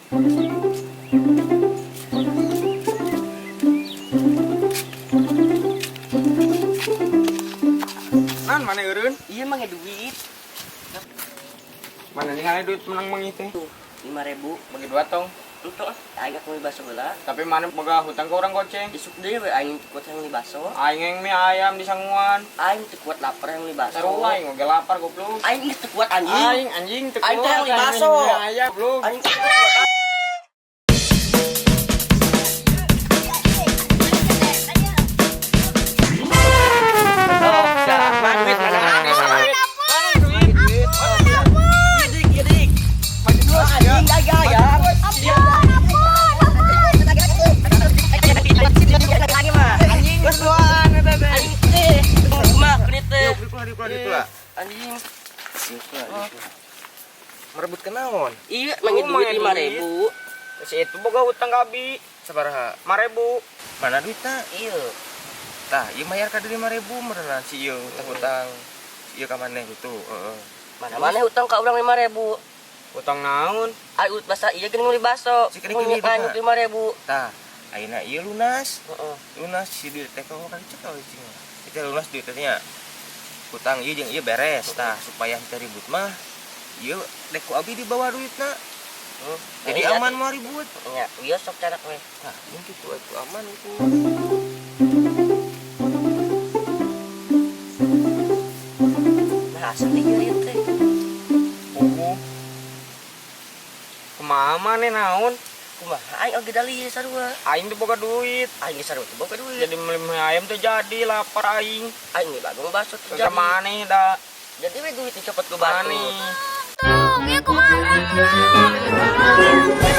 Nan mana eureun? Iya mah duit. Mana ningali duit menang mangi teh? Tuh, 5.000. Bagi dua tong. Untuk aing aku beli bakso heula. Tapi mana boga hutang ke orang goceng? Isuk deui we aing teu kuat yang beli bakso. Aing yang mie ayam di sanguan. Aing teu kuat lapar yang beli bakso. Sarua aing oge lapar goblok. Aing teu kuat anjing. Aing anjing teu Aing teh yang beli kuat, bakso. mie ayam goblok. Aing teu kuat. Oh, siapa duit mana ada duit. Mana duit? Gidik, gidik. Anjing gaya. Lagi mah. Anjing duaan eta teh. Anjing teh. Mah kulit teh. Yuk, dikulah, dikulah, dikulah. Anjing. Dikulah, dikulah. Merebut kenaon? Iya, mangi Oh, duit mangi 5.000. Si itu boga hutang ka abi. Sabaraha? 5.000. Mana duitna? Iya. Tah, ieu mayar ka 5.000 meureunan si ieu hutang-hutang. Si ieu ka maneh gitu, heeh. Mana-mana hutang ka urang 5.000. Hutang naon? Ai ut basa iya geuning meuli bakso. Si kini-kini Aing duitna. 5.000. Tah, ayeuna ieu lunas. Heeh. Lunas si duit teh kau kali cek kau cing. Itu lunas duit teh nya. Hutang ieu jeung ieu beres. Tah, supaya henteu ribut mah ieu dek ku abi dibawa duitna. Jadi Iya, aman mau ribut. Nya, ieu sok carak we. Tah, ini gitu atuh aman itu. Nah, asa teh ieu teh. Oh. Kumaha maneh naon? Kumaha aing oge dali ieu sarua. Aing teu boga duit. Aing ge sarua teu boga duit. Jadi meuli mie ayam teh jadi lapar aing. Aing ge bagong bakso teu Jadi jadi. maneh da. Jadi we duit dicopot ku batur. Maneh. Tolong, ya kumaha urang tolong. Tolong.